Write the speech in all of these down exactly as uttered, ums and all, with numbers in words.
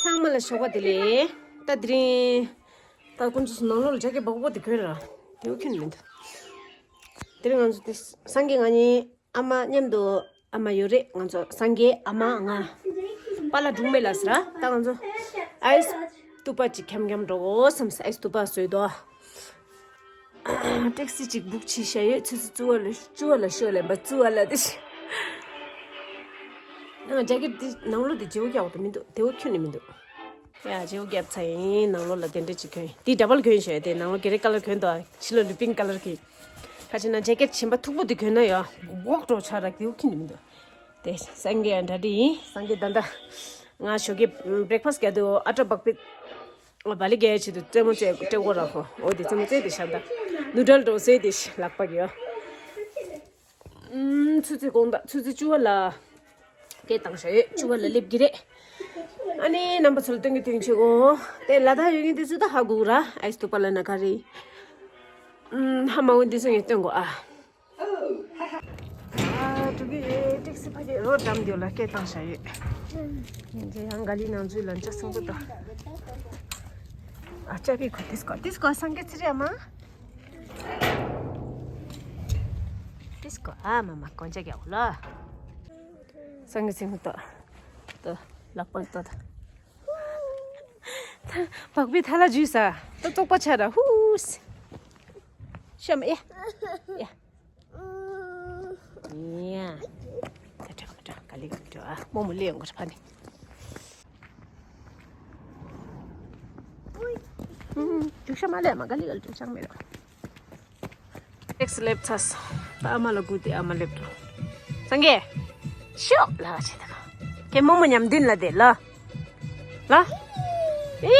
ཚང་མ་ལ་ཞོགས་པ་བདེ་ལེགས། ད་དེ་རིང་ད་དཀོན་མཆོག་གསུམ་ནང་ལོགས་ལ་ཇེ་ཀེ་ཊི་སྦོམ་པོ་དེ་གྱོན་ར། དེ་བོ་ཁྱོན་ནས་མི་འདུག་དེ་རིང་ང་ཚོ་དེ་སངས་རྒྱས་ང་གཉིས། ཨ་མ་མཉམ་དུ། ཨ་མ་ཡོད་རེད། ང་ཚོ་སངས་རྒྱས། ཨ་མ། ང་། པཱ་ལགས་སྒྲོལ་མ་ལགས་ཟེར་ར། ད་ང་ཚོ་ཨའི་སི་ཏུ་པ་ཅིག་འཁྱམ་འཁྱམ་འགྲོ་དགོས་བསམ་སོང་། ཨའི་སི་ཏུ་པ་བཟོས་དོ། ཊེག་སི་ཅིག་བུག་བྱས་བཞག་ཡོད། ཆུ་ཚོད་བཅུ་པ་ལ། བཅུ་པ་ལ་ཤོག་ལབ་པ། བཅུ་པ་ལ་དེ་ཞིག་ང་ཇེ་ཀེ་ཊི་འདི་ནང་ལོགས་འདི་བརྗེ་པོ་རྒྱག་འོ་དོ་མི་འདུག་དེ་བོ་ཁྱོན་ནས་མི་འདུག་ཡ། བརྗེ་པོ་རྒྱབ་ཚར་ཡིན། ནང་ལོགས་ལ་དེ་འདྲ་ཅིག་གྱོན་ཡིན། དེ་ཌབ་བལ་གྱོན་བཞག་དེ་ནང་ལོགས་གྷེ་རེ་ཀ་ལར་གྱོན་དོ། ཕྱི་ལོགས་ལ་པིང་ཀི་ཀ་ལར་གྱི། ཁ་ཅིག་ན་ཇེ་ཀེ་ཊི་གཞན་པ་མཐུག་པོ་དེ་གྱོན་ན་ཡ། འགོག་འགྲོ་ཆ་ར་དེ་བོ་ཁྱོན་ནས་མི་འདུག་དེ་སངས་རྒྱས་ཡང་འདྲ་འདྲ་ཡིན། སངས་རྒྱས་ད་ལྟ་ང་ཞོགས་ཀས་བྷི་རེག་ཕ་སི་རྒྱག་དུས་ཨ་ཊ་བག་པི་བ་ལི་རྒྱག་ཆེད་དུ་རྩེད་མོ་རྩེ་རྩེ་གོ་ར་ཧོ། འོ་དེ་རྩེད་མོ་རྩེ་དེ་ཤ་ད་ནུ་ཌལ་འགྲོ་ཟེར་དེ་ལག་པ་གི་ཡོ། ཨུམ། ཆུ་ཚོད་དགོང་དག་ཆུ་ཚོད་བཅུ་པ་ལ་སྐད་བཏང་བཞག་ཡོད། བཅུ་པ་ལ་སླེབས་ཀྱི་རེད། ཨ་ནི་རྣམ་པ་ཚོ་ལ་སྟོན་གྱི་སྟོན་ཆེ་གོ། དེ་ལ་དྭགས་ཡོད་མཁན་དེ་ཚོ་ད་ཧ་གོ་ར། ཨའི་སི་ཏུ་པ་ལ་ན་ག་རེ། ཨུམ། ཧ་མ་གོ་མཁན་དེ་ཚོ་ངས་སྟོན་གོ་ཨ། ཨ་ཀྲུ་གི་ཨེ་ཊེག་སི་ཕ་གི་རོ་འགྲམ་དེ་ལ་སྐད་བཏང་བཞག་ཡོད། ཡིན་གྱི་ཡང་ག་ལི་ནང་ཚུད་ལ་འཇའ་སྲིན་པོ་དང་། ཨ་ཅག་གི་གོ་ཏིས་གོ་ཏིས་གོ་སངས་རྒྱས་ཚེ་རིང་མ། ཏིས་གོ་ཨ་མ་མ་གོན་ཆ་གི་འོ་ལ། སངས་རྒྱས་ཚེ་རིང་ཏོ། ཏོ་ལག་པ་ཏོ་ཏོ། བག་པའི་ཐ་ལ་འཇུས་ས། ཏོ་བཙོག་པ་ཆ་ར་ཧུ། ཤམ་ཨེ། ཨེ། ཡ། ད་དྲག་མི་དྲག་ག་ལེ་ག་ལེ་དྲག་ཨ་རྨོ་མོ་སླེབས་ཡོང་གི་རེད་ཕ་ནི། ཨུམ། རྒྱུག་ཤ་མ་ལེ་མ་ག་ལེ་ག་ལེ་རྒྱུག་ཤ་མེད་ར། ཨེག་སི་སླེབས་ཚར་སོང་། ད་ཨ་མ་ལ་སྒུག་དེ་ཨ་མ་སླེབས་འགྲོ། སངས་རྒྱས། ཤོག་ལ་བ་བྱེད་ད་ག་ཁྱེད་རྨོ་མོ་མཉམ་མདུན་ལ་བསྡད་ལ། ལ། ཨེ།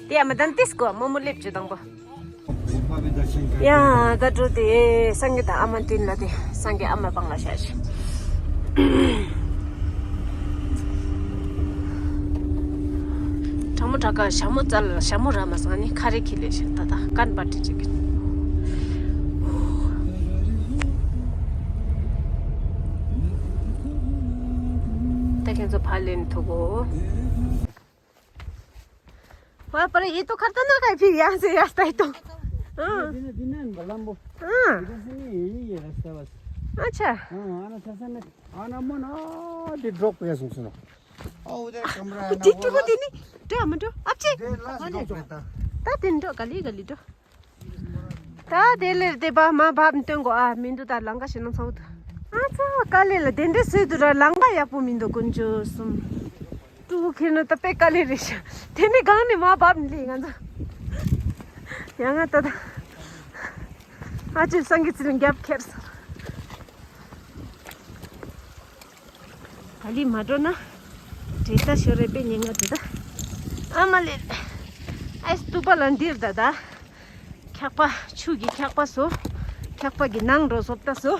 དེ་ཡང་མི་དང་ཏིས་གོ་རྨོ་མོ་སླེབས་བྱོས་དང་པོ། ཡ་ད་འགྲོ་དེ་སངས་རྒྱས་དང་ཨ་མ་མདུན་ལ་དེ་སངས་རྒྱས་ཨ་མ་པང་ལ་བཞག་ཤིག་དྲང་མོ་དྲག་ག་ཞྭ་མོ་རྩ་ལ་ཞྭ་མོ་ར་མ་སང་ནི་ཁ་རེ་ཁྱི་ལས་ཤིག་ད་ད་ཀན་པ་ཏི་ཅིག་ད་ཁྱེད་ཚོ་ཕར་ལེན་ཐུག་གོ། वा पर ये तो खतरनाक है फिर यहाँ से रास्ता है तो। हाँ। दिना दिना बलम्बो। हाँ। इधर से नहीं, यही है रास्ता बस। अच्छा। हाँ, आना ससा ने आना मन आ दे ड्रॉप पे सुन सुनो। ओ उधर कमरा है ना, टिट्टू वो को लास्ट देनी। ड्रॉ मत ड्रॉ। अब से। दे लास्ट ड्रॉप रहता। ता दिन ड्रॉ गली गली ड्रॉ। ད་དེ་ལེར་དེ་པ་མ་བབ་སྟོན་གོ་ཨ་མི་འདུག་ད་ལང་ཀ་ཞེ་ན་ཚོགས་འདུག་ཨ་ཙི་ཀ་ལེ་ལ་དེ་འདྲའི་སུས་འདུག་ར། ལང་པ་ཡག་པོ་མི་འདུག་དཀོན་མཆོག་གསུམ། ཀྲུ་ཁེ་ན་ད་པེ་ཀ་ལེ་རེ་ཤ་དེ་ནི་གང་ནས་མ་བབ་ལེ་ང་ཚོ། ཡ་ང་ད་ད་ཨ་ཅེ་སངས་རྒྱས་ཚེ་རིང་རྒྱབ་ཁེབས་སོང་། ག་ལི་མ་འགྲོ་ན། དྲེད་ད་ཤོར་རེ་པེ་ཉེ་ང་དྲེད་ད། ཨ་མ་ལེ། ཨའི་སི་ཏུ་པ་ལ་འདིར་ད་ད། འཁྱག་པ་ཆུ་གི་འཁྱག་པ་བཟོ། འཁྱག་པ་གི་ནང་འགྲོ་བཟོ་ད་བཟོ།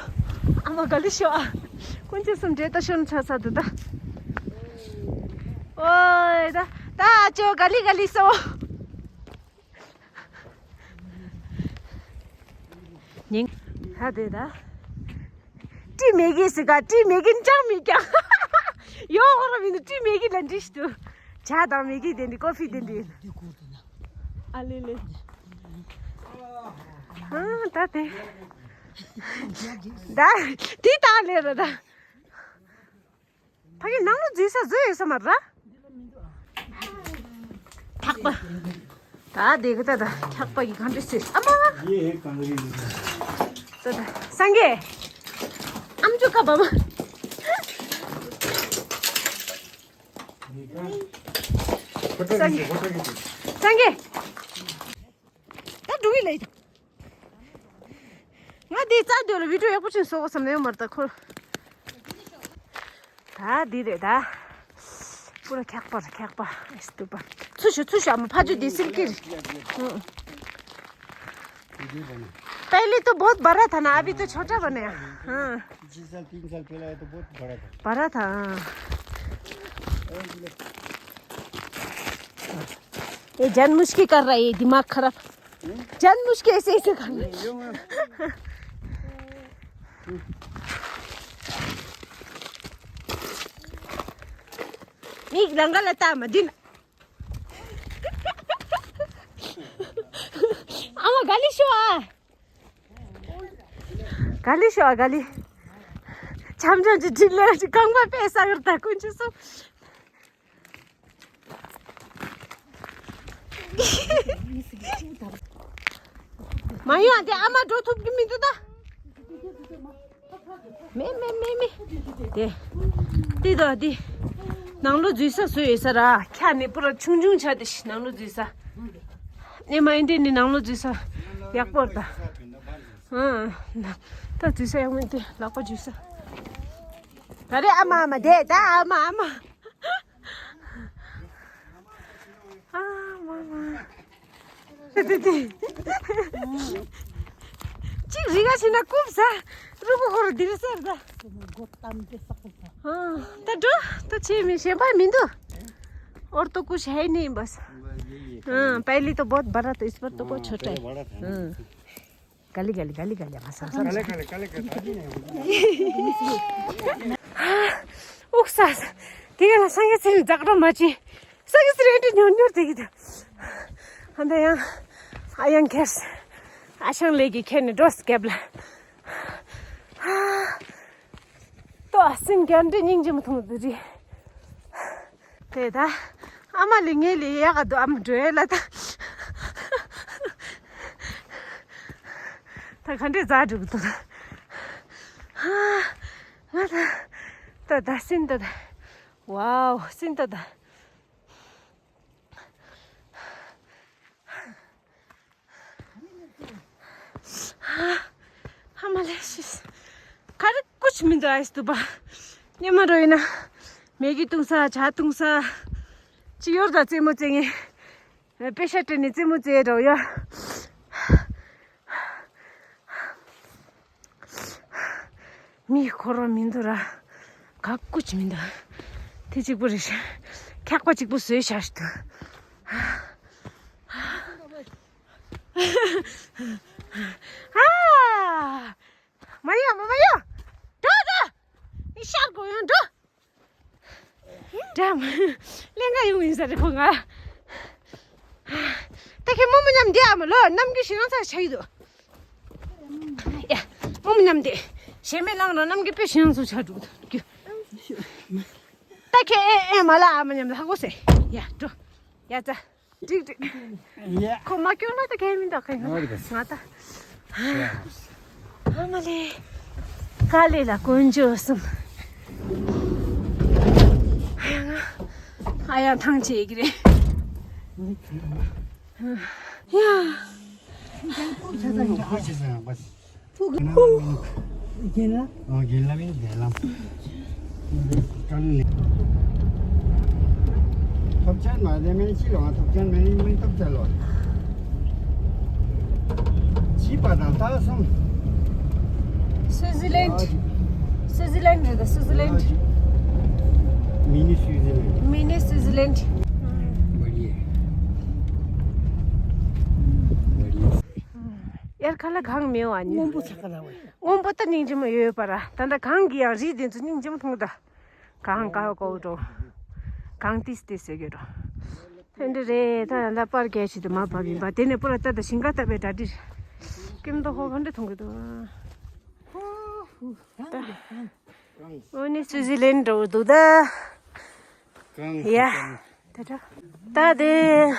ཨ་མ་ག་ལི་ཤོ་ཨ། དཀོན་མཆོག་གསུམ་དྲེད་ད་ཤོར་ན་ཆ་ས་དུ་ད། ཨོའི་ད་ད་ཨ་ཅོ་ག་ལི་ག་ལི་སོ། ཉིང་། ཧ་དེ་ད། ཏི་མེ་གི་སི་ག་ཏི་མེ་གི་ཅང་མི་ཀྱང་། ཡོ་ཧོ་ར་མི་ནི་ཏི་མེ་གི་ལ་འདྲི་ཞིག་ཏུ། ཇ་དང་མེ་གི་དེ་འདི་ཀོ་ཕི་དེ་འདི། ཨ་ལེ་ལེ། ཨ་ད་དེ། ད་དེ་ད་ལེ་ར་ད། ཕ་གི་ནང་ལོ་འཛུལ་ས་བཟོས་ཡོད་ས་མ་ར། འཁྱག་པ། ད་དེ་གི་ད་ད་འཁྱག་པ་གི་གང་འདྲ་སོས་ཨ་མ། ཡེ་ཧེ་གང་རི་ལུ། ད་ད་སངས་རྒྱས། ཨམ་ཅོ་ཀ་བ་མ། སངས་རྒྱས། སངས་རྒྱས། ད་འགྲོ་གི་ལས། ང་འདི་རྩ་འདོད་ལ་བི་ཌིའོ་ཡག་པོ་ཅིག་བཟོ་དགོས་བསམ་ནས་ཡོད་མ་རེད་ད་ཁོ། ད་འདི་རེད་ད། पूरा འཁྱག་པ་རེད་འཁྱག་པ། ཨེ་སི་ཏུ་པ། ཚུར་ཤོག་ཚུར་ཤོག་ཨ་མ་ཕ་ཇོ་འདི་སིལ་ཀི་རེད། ཨུ། पहले तो बहुत बड़ा था ना, अभी तो छोटा बना है। हाँ। पिछले साल, तीन साल पहले आया तो बहुत बड़ा था। बड़ा था, हाँ। ये जानबूझ के कर रहा है, ये दिमाग खराब। जानबूझ के ऐसे ऐसे करना। नहीं, यूं है। हम्म। མིག་ལང་ཀ་ལ་ལྟ་མ་འདི་ན། ཨ་མ་ག་ལེ་ཤོ་ཨ། ག་ལེ་ཤོ་ཨ་ག་ལེ། འཆམ་འཆམ་གྱི་འགྲིག་ལེ་རྐང་པ་པས་ས་གར་ད་ཀུན་ཆུ་སོ། མ་ཡོང་དེ་ཨ་མ་འགྲོ་ཐུབ་ཀྱི་མི་འདུག་ད། མེ་མེ་མེ་མེ། དེ། དེ་དོ་དེ། ནང་ལོ་འཛུལ་ས་བཟོས་ཡོད་ས་ར་ཁྱ་ནི་པུ་ར་ཆུང་ཆུང་ཆ་དེ་ནང་ལོ་འཛུལ་ས། ཨེ་མ་ཨིན་དེ་ནི་ནང་ལོ་འཛུལ་ས་ཡག་པོ་ར་ད། ཨ། ད་འཛུལ་ས་ཡག་མིན་དེ་ལག་པ་འཛུལ་ས། ད་རེ་ཨ་མ་ཨ་མ་དེ་ད་ཨ་མ་ཨ་མ། ཨ་མ་མ། ཏི་ཏི་ཏི། གཅིག་རི་ག་ཕྱིན་ན་རྐུབ་ཟ། རུ་བོ་ཧོར་འདིར་ཟེར་ད། ཨ། ད་འགྲོ། ད་ཆེ་མི་ཞེན་པ་མི་འདུག और तो कुछ है नहीं बस। हाँ, पहले तो बहुत बड़ा था, इस बार तो बहुत छोटा है। हाँ। गली गली गली गली हाँ, सब सब। ཨུག་ས། དེ་ག་ལ་སངས་རྒྱས་ཚེ་རིང་འཛག་རོ་མ་བྱེད། སངས་རྒྱས་ཚེ་རིང་འདྲི་ཉོར་ཉོར་དེ་གི་ད། ཧ་འདི་ཡང་ཨ་ཡང་ཁེར། ཨ་ཞང་ལས་ཀྱི་ཁེར་ནས་འགྲོ་སྐེབ་ལ། ཏོ་ཨ་སིན་གྱ་འདྲི་སྙིང་རྗེ་མ་ཐུང་དུ་རི། དེ་ད། ཨ་མ་ལི་ངེ་ལི་ཡ་ག་དུ་ཨ་མ་འགྲོ་ཡ་ལ་ད། ད་ག་འདྲི་ཛ་འགྲུབ་དུ། ང་ད། ད་ད་སིན་ད་ད། ཝའོ་སིན་ད་ད། ཧ་མ་ལས་ཤིས། ག་རེ་ཀུ་ཅི་མི་འདུག་ཨ་སི་དུ་པ། ཉི་མ་རོ་ཡིན་ན། མེ་གི་བཏུང་ས་ཇ་བཏུང་ས། ཅི་ཡོར་ད་རྩེད་མོ་རྩེ་ངེ། པེ་ཤ་སྤྲད་ནས་རྩེད་མོ་རྩེ་འགྲོ་ཡ། མི་འཁོར་བ་མི་འདུག་ར། ག་ཀུ་ཅི་མི་འདུག་དེ་གཅིག་པུ་རེད་ཤག་འཁྱག་པ་གཅིག་པུ་བཟོས་བཞག་ཤི་འདུག་ཨ། མ་ཡ་མ་མ་ཡ། འགྲོ་འགྲོ། ཨི་ཤར་གོ་ཡང་འགྲོ། འགྲམ། ལེན་ག་ཡོང་ཡིན་ས་རེད་ཁོ་ང་། ད་ཁྱེད་རྨོ་མོ་མཉམ་འདི་ཨ་མ་ལོ་ནམ་རྒྱུན་ཞེ་སྡང་ཚ་ཆ་ཡི་འདུག་ཡ། རྨོ་མོ་མཉམ་འདི། ཞེ་མེད་ལང་རང་ནམ་རྒྱུན་དཔེ་ཞེ་སྡང་ཚ་ཆ་འདུག་རྒྱུ། ད་ཁྱེད་ཨེ་ཨེ་མ་ལ་ཨ་མ་མཉམ་ལ་ཧ་གོ་སེ། ཡ་འགྲོ། ཡ་ཙ། འགྲིག་འགྲིག་ཡ། ཁོ་མ་སྐྱོར་ན་ད་གས་མི་འདུག་གས་ང་ད། ཨ་མ་ལེ། ཀ་ལེ་ལ་དཀོན་མཆོག་གསུམ། ཨ་ཡ་ང་། ཨ་ཡ་ཐང་ཆད་ཀྱི་རེད། ཡ། རྒན་ལ། ཨོ་རྒན་ལ་མིན་རྒན་ལ། ཀྲོ་ལི་ལི། ཐོབ་ཆེན་མ་དེ་མིན་ཅི་ལོ་ཐོབ་ཆེན་མིན་མིན་ཐོབ་ཆེན་ལོ། ཅི་པ་དང་ད་སོང་། སུའུ་ཛི་ལན། སུའུ་ཛི་ལན་རེད་ད་སུའུ་ཛི་ལན། མི་ནི་སུའུ་ཛི་ལན། མི་ནི་སུའུ་ཛི་ལན། ཝར་ཡེ། ཝར་ཡེ། དབྱར་ཁ་ལ་གངས་མེད་བ་ནི། སྔོན་པོ་ཆགས་ཀ་ལ་བས། སྔོན་པོ་ད་སྙིང་རྗེ་མོ་ཡོད་པ་ར། ད་ལྟ་གངས་ཀྱི་ཡང་རི་དེ་ཚོ་སྙིང་རྗེ་མོ་མཐོང་ད། གངས་ཀ་བ་ཀོ་འགྲོ། གངས་ཏིས་ཏིས་ཟེར་གྱི་འགྲོ། ཕན་འདྲི་རེད་ད་ད་པར་རྒྱལ་ཆེ་དུ་མ་བབ་ཡིན་པ་དེ་ནས་པུ་ར་ད་ད་ཞིང་ཁ་ལྟ་བའི་གྲ་སྒྲིག་སྐྱིམ་མདོག་ཧོ་ག་འདྲ་མཐོང་གི་འདུག་ད། འོ་ནི་སུའུ་ཛི་ལན་འགྲོ་འདུག་ད། ཡ། ད་ད། ད་དེ།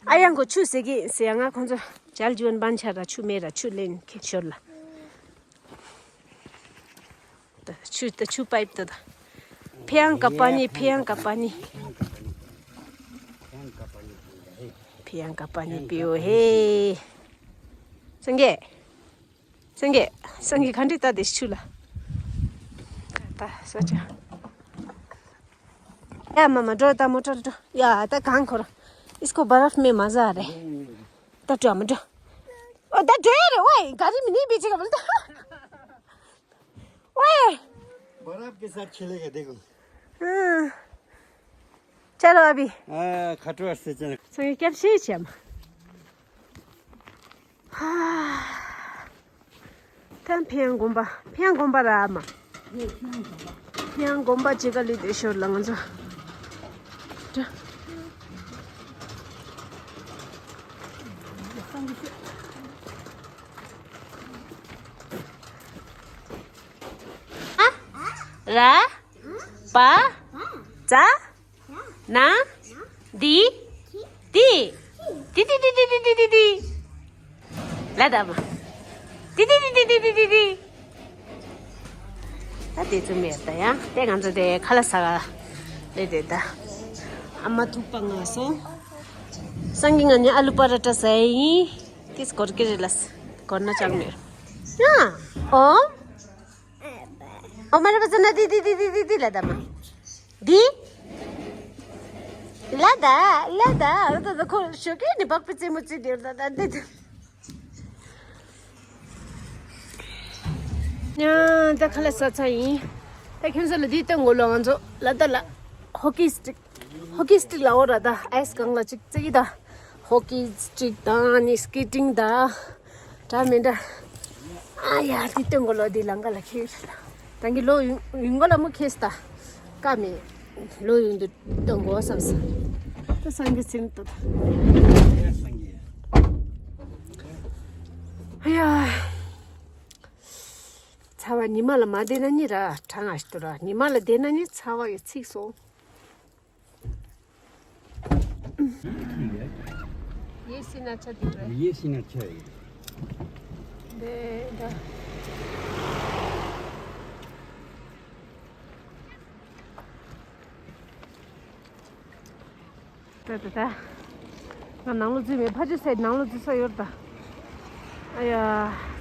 ཨ་ཡང་གོ་ཆུ་ཟེར་གི་ཟེར་ཡ་ང་ཁོང་ཚོ་ཇལ་ཇུ་ཝན་བན་ཆ་ར་ཆུ་མེད་ར་ཆུ་ལེན་ཁེ་ཤོར་ལ། ད་ཆུ་ད་ཆུ་པའིབ་ད་ད། ཕེ་ཡང་ཀ་པ་ནི་ཕེ་ཡང་ཀ་པ་ནི། ཕེ་ཡང་ཀ་པ་ནི་པིའོ་ཧེ། སངས་རྒྱས། སངས་རྒྱས། སངས་རྒྱས་ག་འདྲི་ད་དེ་ཆུ་ལ། ད་ས་ཆ། ཡ་མ་མ་འགྲོ་ད་མོ་ཊར་འགྲོ། ཡ་ད་གང་འཁོར། इसको बर्फ में मजा आ रहा है। ད་འགྲོ་མ་འགྲོ། ཨོ་ད་འགྲོ་ཡ་རེད་ཝེ། ག་རི་མི་ནི་བི་ཅི་ག་མ་ལ་ད། ཝེ། बर्फ के साथ खेलेगा देखो। हाँ। चलो अभी। हाँ, खटोर से चल। संगे क्या शेष है? ད་ཕེ་ཡང་དགོན་པ། ཕེ་ཡང་དགོན་པ་ར་མ། ཕེ་ཡང་དགོན་པ་ཅི་ག་ལི་དེ་ཤོར་ལ་ང་ཚོ། ར། བ། ཛ། ན། དི། དི། དི་དི་དི། ལ་ད་མ། དི་དི་དི། ད་དེ་ཚོ་མེད་ད་ཡང་དེ་ང་ཚོ་དེ་ཁ་ལག་ཟ་ག་ལེ་དེ་ད། ཨ་མ་ཐུག་པ་ང་སོང་། སང་གི་ང་ནི་ཨ་ལུ་པ་ར་ཏྲ་ཟ་ཡིན། དེ་སྐོར་གི་རེ་ལ་སྐོར་ན་ཅང་མེད། ཡ། ཨོ། ཨོ་མ་རེ་པ་ཙི་ན་དི་དི་དི་ལ་ད་མ། དི། ལ་ད། ལ་ད། ལ་ད་ད་ཁོ་ཞོ་ཀེ་ནི་བག་པི་ཙེ་མོ་ཙི་དེ་ལ་ད་འདི་དི། ཡ་ད་ཁ་ལག་ཟ་ཚར་ཡིན། ད་ཁྱོད་ཚོ་ལ་འདི་སྟོན་དགོས་ལོ། ང་ཚོ་ལ་ད་ལ་ཧོ་ཀི་སི་ཊིག་ཧོ་ཀི་སི་ཊིག་ལ་འོ་ར་ད་ཨའི་སི་སྒང་ལ་ཅིག་ཙི་ད། ཧོ་ཀི་སི་ཊིག་དང་ནི་སི་ཀེ་ཊིང་ད། འདྲ་མི་འདྲ། ཨ་ཡ་དེ་སྟོན་དགོས་ལོ། འདི་ལང་ཀ་ལ་ཁྱེར་ད་གི་ལོ་ཡུན་ཡུན་གོ་ལ་མོ་ཁེས་ད། ཀ་མེད། ལོ་ཡུན་དུ་སྟོན་དགོས་བསམ་ས། ད་སང་གི་ཚིམ་ཏོ། ཨ་ཡ། ཚ་བ་ཉི་མ་ལ་མ་བསྡད་ན་ནི་ར་གྲང་ང་ཞིག་ཏུ་ར། ཉི་མ་ལ་བསྡད་ན་ནི་ཚ་བ་གི་ཚིག་སོང་། ये सीन अच्छा दिख रहा है। ये सीन अच्छा है। दे दा। ད་ད་ད། ང་ནང་ལོ་འཛུལ་མེད། ཕ་ཆུ་སའི་ནང་ལོ་འཛུལ་ས་ཡོད་ད། ཨ་ཡ།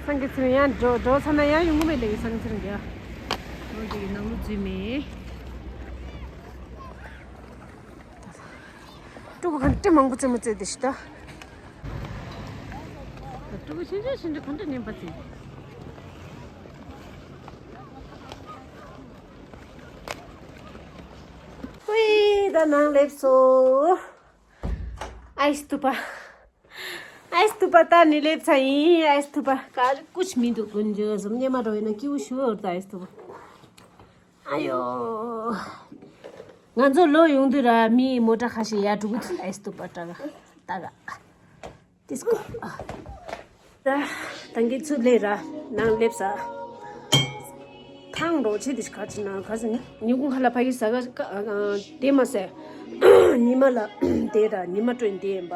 སང་གི་ཚེ་རིང་ཡང་འགྲོ་འགྲོ་ཚ་ན་ཡང་ཡོང་གི་མེད་ལེ་སང་གི་ཚེ་རིང་གི། ལོ་འདི་ནང་ལོ་འཛུལ་མེད། ཕྲུ་གུ་ག་འདྲ་མང་པོ་རྩེད་མོ་རྩེད་དེ་ཤི་ད། ཕྲུ་གུ་ཤིན་ཅང་ཤིན་ཅང་ག་འདྲ་ཉན་པ་རྩེད། ཧུའི་ད་ནང་སླེབས་སོ། ཨའི་སི་ཐུ་པ། ཨའི་སི་ཐུ་པ་ད་ནི་སླེབས་ཚར་ཡིན། ཨའི་སི་ཐུ་པ་ག་རེ་ཀུ་ཆ་མི་འདུག་དཀོན་མཆོག་གསུམ། སྙེ་མ་རོ་ཡིན་ན་སྐྱིད་པོ་ཞུ་འོར་ད་ཨའི་སི་ཐུ་པ། ཨ་ཡོ། ང་ཚོ་ལོ་ཡོང་དུས་ར་མིའི་མོ་ཊ་ཁ་ཤས་ཡར་འགྲོ་གི་འདུག་ཨའི་སི་ཐུ་པ་ཏྲ་ག་ཏ་ག་ཏིས་ཀོ། ད་ད་གིན་ཚུར་སླེབས་ར་ནང་སླེབས་ས། ཐང་རོ་ཆེ་དེ་ག་ཅི་ན་ག་ཟེར་ནི་ཉིན་གུང་ཁ་ལ་ཕ་གི་ཟ་ག་དེ་མ་ཟེར། ཉི་མ་ལ་དེ་ར་ཉི་མ་སྤྲོད་དེ་ཡིན་པ།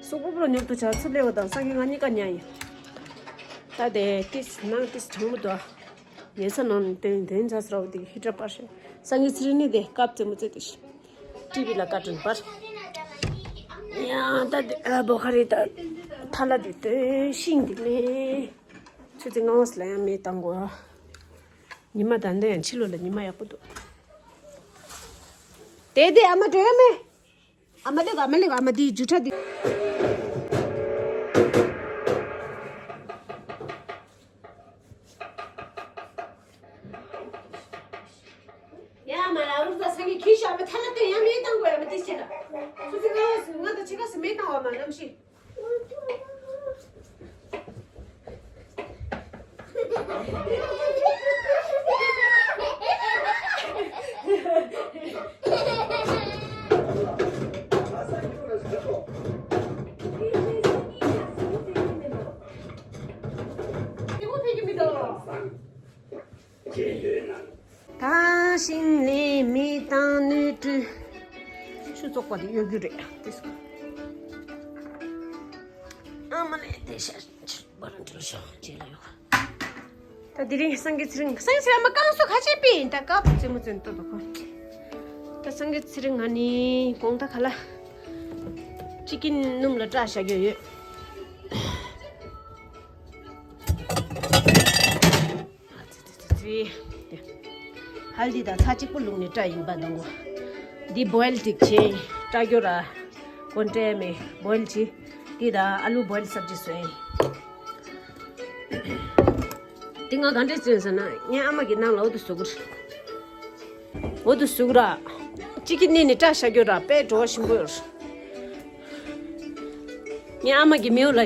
སོག་པོ་པོ་ཉོབ་ཏུ་ཆ་ཚུར་སླེབས་པ་དང་སང་གི་ང་གཉིས་ཀ་ཉལ་ཡིན། ད་དེ་ཏིས་ནང་ཏིས་གྲང་མོ་འདུག་ཉལ་ས་ནང་ནས་དོན་དོན་ཚ་སི་ར་བ་དེ་ཧི་ཊར་པར་ཤེ། སང་གི་ཚེ་རིང་ནི་དེ་སྐབས་རྩེད་མོ་རྩེ་དེ་ཤི། ཊི་ཝི་ལ་ཀ་ཊུན་པར། ཡང་ད་དེ་ཨ་བོ་ཁ་རེ་ད་ཐ་ལ་དེ་དོན་ཤིང་དེ་མེད། ཆུ་ཚོད་ལྔ་བ་ལ་ཡང་མེ་བཏང་དགོས། ཉི་མ་ད་འདི་ཡང་ཕྱི་ལོགས་ལ་ཉི་མ་ཡག་པོ་འདུག་དེ་དེ་ཨ་མ་འགྲོ་ཡ་མེད། ཨ་མ་ལེགས་ཨ་མ་ལེགས་ཨ་མ་དེའི་རྒྱུ་ཆ་དེ། ཡ་མ་ལ་རུ་ད་སང་གི་ཁྱི་ཤ་མི་ཐ་ན་དེ་ཡང་མེ་བཏང་དགོས་ཡ་མ་དེ་བྱེད་ལ། སུ་ཚི་ང་སུ་ང་ད་ཆི་ག་སུ་མེ་བཏང་བ་མ་ནམ་ཤི། ད་ཤིང་ལས་མི་བཏང་ནུས་བཀྲུས། ཆུ་བཙོག་པ་དེ་གཡོ་སྒྱུ་རེད་དེ་སོ། ཨ་མ་ལས་དེ་ཤ་ཆུ་བར་འགྲོ་ཤོག་ཅེས་ལ་ཡོད། ད་དེ་རིང་སང་གི་ཚེ་རིང་སང་གི་ཚེ་རིང་མ་རྐང་སོ་ཁ་ཆེ་པི་ཡིན་ད་ཀ་བུ་རྩེད་མོ་རྩེད་ཏོ་ཏོ་ཁོ། ད་སང་གི་ཚེ་རིང་ང་ནི་གོང་ད་ག་ལ་ཅི་ཀིན་སྣུམ་ལ་བཀྲ་བཞག་རྒྱུ་ཡོད། ཧལ་དི་དང་ཚྭ་གཅིག་པོ་བླུགས་ནས་བཀྲ་ཡིན་པ་དང་གོ། འདི་བོའིལ་ཅིག་བྱས་བཀྲ་རྒྱུ་ར། ཀོན་ཀྲེ་མེ་བོའིལ་བྱས། འདི་དང་ཨ་ལུ་བོའིལ་སབ་ཇི་བཟོས་ཡིན། འདི་ང་ག་འདྲས་བཟོས་ཟེར་ན་ངའི་ཨ་མ་གི་ནང་ལ་འོ་དུ་བཟོ་གི་ར། འོ་དུ་བཟོ་གི་ར། གཅིག་གི་གནས་ནས་བཀྲ་བཞག་རྒྱུ་ར་དཔེ་བྲོ་བ་ཞིམ་པོ་ཡོད་ར། ངའི་ཨ་མ་གི་མེའུ་ལ་ཡ།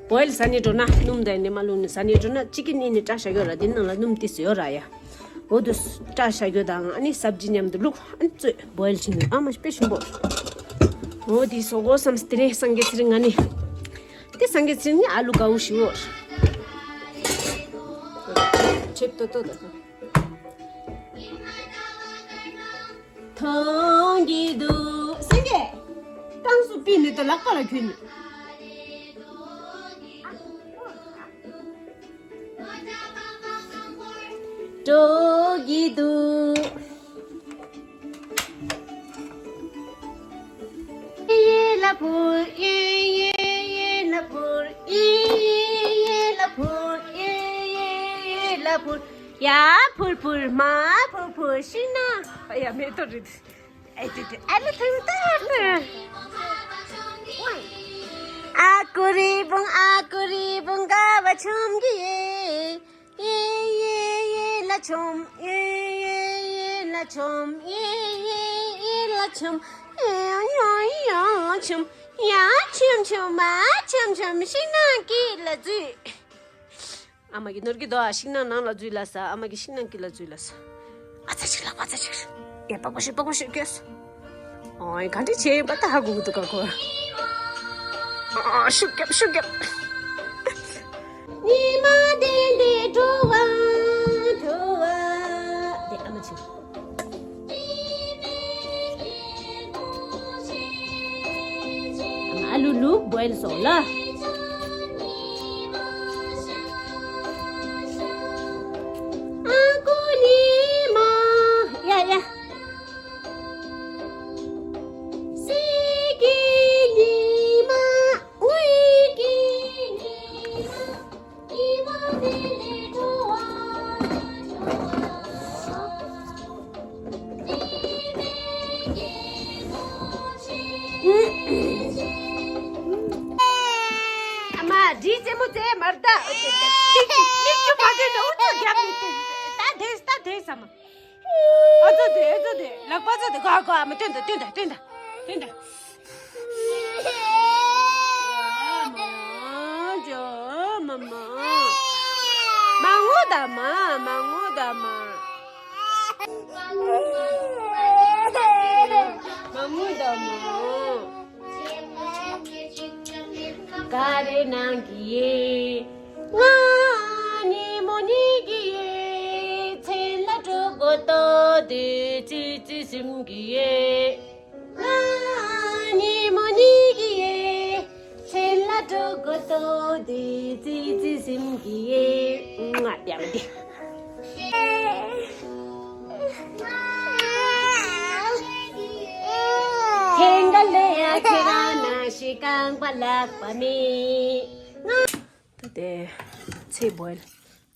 བོའིལ་ཟ་ནས་འགྲོ་ན་སྣུམ་དང་ནི་མ་བླུགས་ནས་ཟ་ནས་འགྲོ་ན་གཅིག་གི་གནས་ནས་བཀྲ་བཞག་ཡོད་ར། དེ་ནང་ལ་སྣུམ་ཏིས་ཡོད་ར་ཡ། འོ་དུ་བཀྲ་བཞག་ཡོད་དང་ཨ་ནི་སབ་ཇི་མཉམ་དུ་བླུགས་ཨ་ནི་བཙོས་བོའིལ་བྱས་ནས་ཨ་མ་དཔེ་ཞིམ་པོ། འོ་དེ་བཟོ་དགོས་བསམ་སྟེ་རེད་སང་གེ་ཚེ་རིང་ང་ནི། དེ་སང་གེ་ཚེ་རིང་ནི་ཨ་ལུ་དགའ་བོ་ཞིག་ཡོད། ཆེབ་ཏོ་ཏོ་དང་། མཐོང་གི་འདུག་སེང་གེ། རྐང་སུ་པི་ནི་ཏོ་ལག་པ་ལ་གྱོན་ནི། འགྲོ་གི་འདུག་ཡེ་ལ་ཕུར་ཡེ་ཡེ་ཡེ་ལ་ཕུར་ཡེ་ཡེ་ཡེ་ལ་ཕུར་ཡེ་ཡེ་ཡེ་ལ་ཕུར། ཡ་ཕུར་ཕུར་མ་ཕུར་ཕུར་ཤིང་ནགས། ཡ་མེ་ཏོག་རེད། ཨེ་ཏེ་ཏེ་ཨ་ལ་ཐུག་ད་ཧར་ནི། ཨ་ཀུ་རི་བུང་ཨ་ཀུ་རི་བུང་དགའ་བ་ཆོམ་གི་ཡེ། ཡེ་ཡེ་ཡེ་ལ་ཆོམ། ཡེ་ཡེ་ཡེ་ལ་ཆོམ། ཡེ་ཡེ་ཡེ་ལ་ཆོམ། ཡེ་ཡེ་ཡེ་ལ་ཆོམ། ཡ་ཆོམ་ཆོམ་མ་ཆོམ་ཆོམ་ཤིང་ནགས་དཀྱིལ་ལ་འཛུལ། ཨ་མ་གི་ནོར་གི་དོ་ཨ་ཤིང་ནགས་ནང་ལ་འཛུལ་ལ་ས། ཨ་མ་གི་ཤིང་ནགས་དཀྱིལ་ལ་འཛུལ་ལ་ས། ཨ་ཙི་ཅིག་ལག་པ་ཙི་ཅིག་ཡ་པགས་པ་ཤི་པགས་པ་ཤི་སྐྱོས། ཨོ་ཡ་ག་འདྲ་བྱས་ཡོད་པ་ད་ཧ་གོ་གི་འདུག་ག་ཁོ། ཨ་ཤུགས་རྒྱབ་ཤུགས་རྒྱབ། ཉི་མ་ལྡན་ཏེ་འགྲོ་བ་འགྲོ་བ། དེ་ཨ་མ་ཆུ། ཨ་ལུ་ལུ་བོའེལ་སོང་ལ། ཨ་ཀུ་ལི་མ། ཡ་ཡ། སི་ཀི་ལི་མ། ཨུའི་ཀི་ལི་མ། ཨ་མ་འདྲིས་རྩེད་མོ་རྩེ་མར་ད། ཏིག་ཏིག་ཏིག་ཅུ་མ་དེ་ད་འུ་ཚོ་རྒྱབ་ནས་ད་དེས་ད་དེས་ཨ་མ། ཨ་ཙོ་དེ་ཨ་ཙོ་དེ་ལག་པ་ཙོ་དེ་ག་ག་ཨ་མ་སྟོན་ད་སྟོན་ད་སྟོན་ད་སྟོན་ད། མ་ཇོ་མ་མ། མ་ངུ་ད་མ། མ་ངུ་ད་མ། མ་ངུ་ད་མ། ག་རེ་གནང་གི་ཡིན། ང་ཉི་མོ་ཉིད་ཀྱི་ཡིན། མཚན་ལ་འགྲོ་དགོས་ཏོ་དེ་ཙི་ཙི་སེམས་ཀྱི་ཡིན། ང་ཉི་མོ་ཉིད་ཀྱི་ཡིན། མཚན་ལ་འགྲོ་དགོས་ཏོ་དེ་ཙི་ཙི་སེམས་ཀྱི་ཡིན། ང་ཡང་དེ། ཐེངས་འགའ་ལས་ཡ་ཁྱེད་རང་ནང་བཞིན་རྐང་པ་ལག་པ་མེད། ད་དེ་ཚེ་བོའེལ་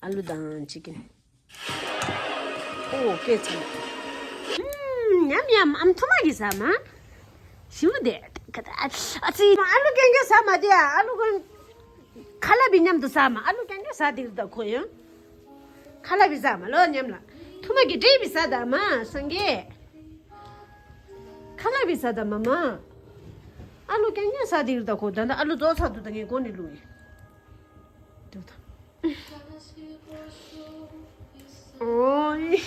ཨ་ལུ་དང་ཅི་ཀིན། ཨོ་སྐད་ཚ་ལ། ཉམ་ཉམ་ཨམ་ཐུ་མ་གི་ཟ་མ། ཞིམ་པོ་དེ། ཨ་ཙི་ཨ་ལུ་རྐྱང་རྐྱང་ཟ་མ་དེ་ཨ་ལུ་ཀུན། ཁ་ལ་བི་མཉམ་དུ་ཟ་མ་ཨ་ལུ་རྐྱང་རྐྱང་ཟ་དེ་རུ་ད་ཁོ་ཡང་། ཁ་ལ་བི་ཟ་མ་ལོ་མཉམ་ལ། ཐུ་མ་གི་འདྲེ་བི་ཟ་ད་མ་སངས་རྒྱས། ཁ་ལ་བི་ཟ་ད་མ་མ། ཨ་ལུ་རྐྱང་རྐྱང་ཟ་དེ་རུ་ད་ཁོ་ད་ད་ཨ་ལུ་རྫོགས་ཚར་འདུག་ད་ངས་གོ་ནས་ལུག་ཡིན། འདུག་ད། ཨོའི།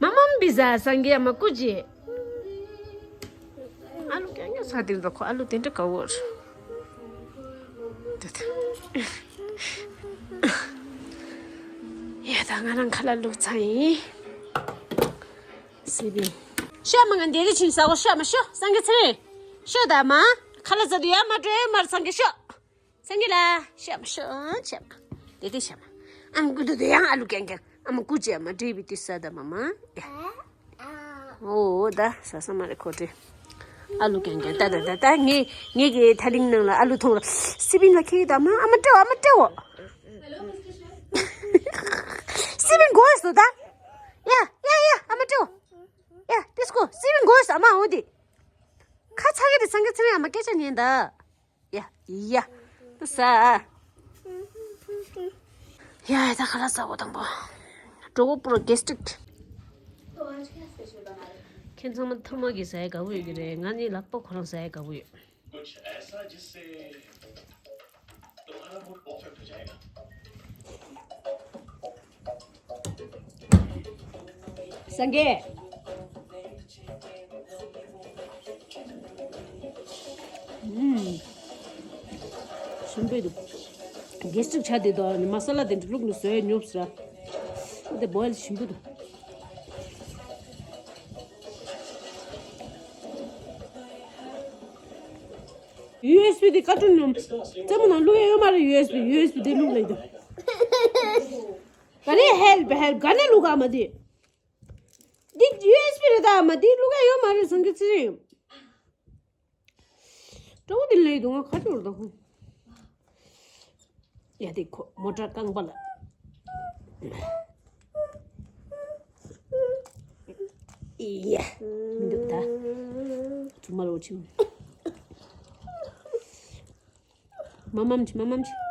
མ་མམ་བི་ཟ་སངས་རྒྱས་མ་ཀུ་ཅི། ཨ་ལུ་རྐྱང་རྐྱང་ཟ་དེ་རུ་ད་ཁོ་ཨ་ལུ་དེ་འདྲ་དགའ་བོར། འདུག་ད། ཡ་ད་ང་རང་ཁ་ལག་བླུགས་ཚར་ཡིན། སི་པིན། ཤོག་མ་ང་འདི་རི་ཆུན་ཟ་གོ་ཤོག་མ་ཤོག་སངས་རྒྱས་ཚེ་རིང་། ཤོག་ད་མ། ཁ་ལག་ཟ་དུས་ཡ་མ་འགྲོ་མར་སངས་རྒྱས་ཤོག་སངས་རྒྱས་ལ། ཤོག་མ་ཤོག་ཤོག་མ། དེ་དེ་ཤོག་མ། ཨ་མ་ཀུ་དུ་དུ་ཡང་ཨ་ལུ་རྐྱང་རྐྱང་ཨ་མ་ཀུ་ཅི་ཨ་མ་འདྲེ་བི་དུ་ཟ་ད་མ་མ། ཡ། ཨོ་ད་ཟ་ས་མ་རེད་ཁོ་དེ། ཨ་ལུ་རྐྱང་རྐྱང་ད་ད་ད་ད་ངས་ངས་ཀྱི་ཐ་ལིང་ནང་ལ་ཨ་ལུ་ཐོང་ལ། སི་པིན་ལ་ཁྱེད་ད་མ་ཨ་མ་སྤྲེའུ་ཨ་མ་སྤྲེའུ། སི་པིན་གོ་སོ་ད། ཡ་ཡ་ཡ་ཨ་མ་སྤྲེའུ། ཡ་དེ་སྐོ་སི་པིན་གོ་སོ་ཨ་མ་འོ་དེ། ཁ་ཚ་གི་དེ་སངས་རྒྱས་ཚེ་རིང་ཨ་མ་སྐད་ཆ་ཉན་ད། ཡ་ཡ། ས། ཡ་ད་ཁ་ལག་ཟ་གོ་དང་པོ། གྲོགས་པོ་པོ་རོ་གེ་སི་ཊིག་ཁྱེད་ཚང་མ་ཐུར་མ་གི་ཟ་ཡ་དགའ་བོ་ཡོད་ཀྱི་རེད། ང་ནི་ལག་པ་ཁོ་རང་ཟ་ཡ་དགའ་བོ་ཡོད། སངས་རྒྱས། ཨུམ། ཞིམ་པོ་འདུག་གེ་སི་ཊིག་ཆ་དེ་དང་མ་ས་ལ་དེ་འདྲ་བླུགས་ནས་བཟོས་ཉོབ་ཟེར། འདི་བོའེལ་ཞིམ་པོ་འདུག་ཡུ་ཨེས་བི་དེ་ཀར་ཊུན་ནང་རྩེད་མོ་ནང་བླུག་ཡ་ཡོད་མ་རེད། ཡུ་ཨེས་བི་ཡུ་ཨེས་བི་དེ་བླུག་ལེ་དོ། ག་རེ་ཧེལ་པ་ཧེལ་པ་ག་ནས་བླུག་ག་མ་དེ། འདི་ཡུ་ཨེས་བི་རེད་ད། མ་དེ་བླུག་ཡ་ཡོད་མ་རེད་སོང་གི་ཚེ་རིང་། སྤྲང་པོ་དེ་ལས་དུང་ང་ཁ་ཅོར་དང་ཁོ། ཡ་དེ་ཁོ་མོ་ཊ་རྐང་པ་ལ། ཡ། མི་འདུག་ད། ཚུ་མ་རོ་ཆིམ། མ་མམ་ཆི་མ་མམ་ཆི།